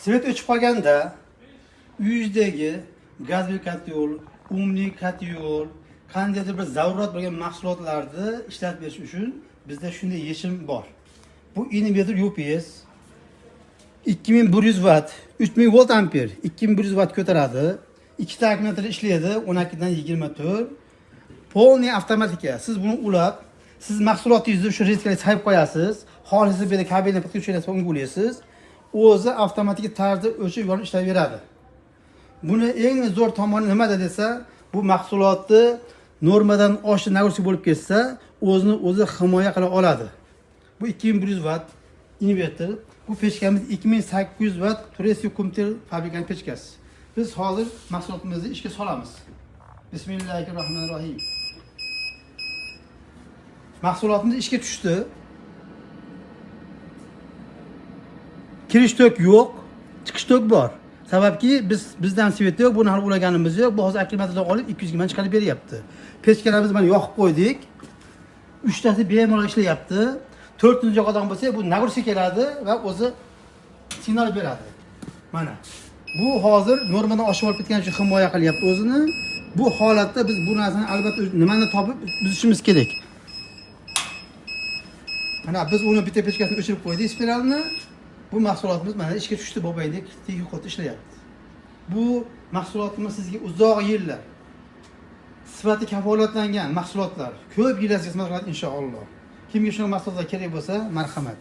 Svet o'chib qolganda uyingizdagi gazli kotel, umli kotel, qandaydir bir zarurat bo'lgan mahsulotlarni ishlatib berish uchun bizda shunday yechim bor. Bu invertor UPS 2100 watt, 3000 volt amper, 2100 watt ko'taradi. Ikkita akkumulyator ishlaydi, 12 dan 24. Полный avtomatika. Siz buni ulab, siz mahsulotingizni shu rozetkaga sayib qo'yasiz. Xohlasangiz bu yerda kabelni подключение unga ulaysiz. O'zi avtomatik tarzda o'chib yonib ishlayveradi. Buni eng zo'r tomoni nimada desa, bu mahsulotni normadan oshiq нагрузка bo'lib ketsa, o'zini o'zi himoya qila oladi. Bu 2100 watt invertor. Bu pechkamiz 2800 watt турецкий Kumtel fabrikaning pechkasi. Biz hozir mahsulotimizni ishga solamiz. Bismillahirrohmanirrohim. Mahsulotimiz ishga tushdi. Kirish tok yo'q, chiqish tok bor. Sababki bizdan svet yo'q, buni hali ulaganimiz yo'q. Bu hozir akkumulyatordan olib 200 ga chiqarib beryapti. Pechkalarimizni mana yoqib qo'ydik. 3tasi bemalol ishlayapti. 4-chi yoqadan bo'lsa, bu нагрузка keladi va o'zi signal beradi. Mana bu hozir normadan oshib olib ketgani uchun himoya qilyapti o'zini. Bu holatda biz bu narsani albatta nimani topib buzishimiz kerak. Mana biz uni bitta pechkasini o'chirib qo'ydik spiralni. Bu mahsulotimiz mana ishga tushdi, bobaydek tegi ishlayapti. Bu mahsulotimiz sizga uzoq yillar sifati kafolatlangan mahsulotlar, ko'p yillar xizmat qiladi inshaalloh. Kimga shunaqa mahsulotlar kerak bo'lsa, marhamat.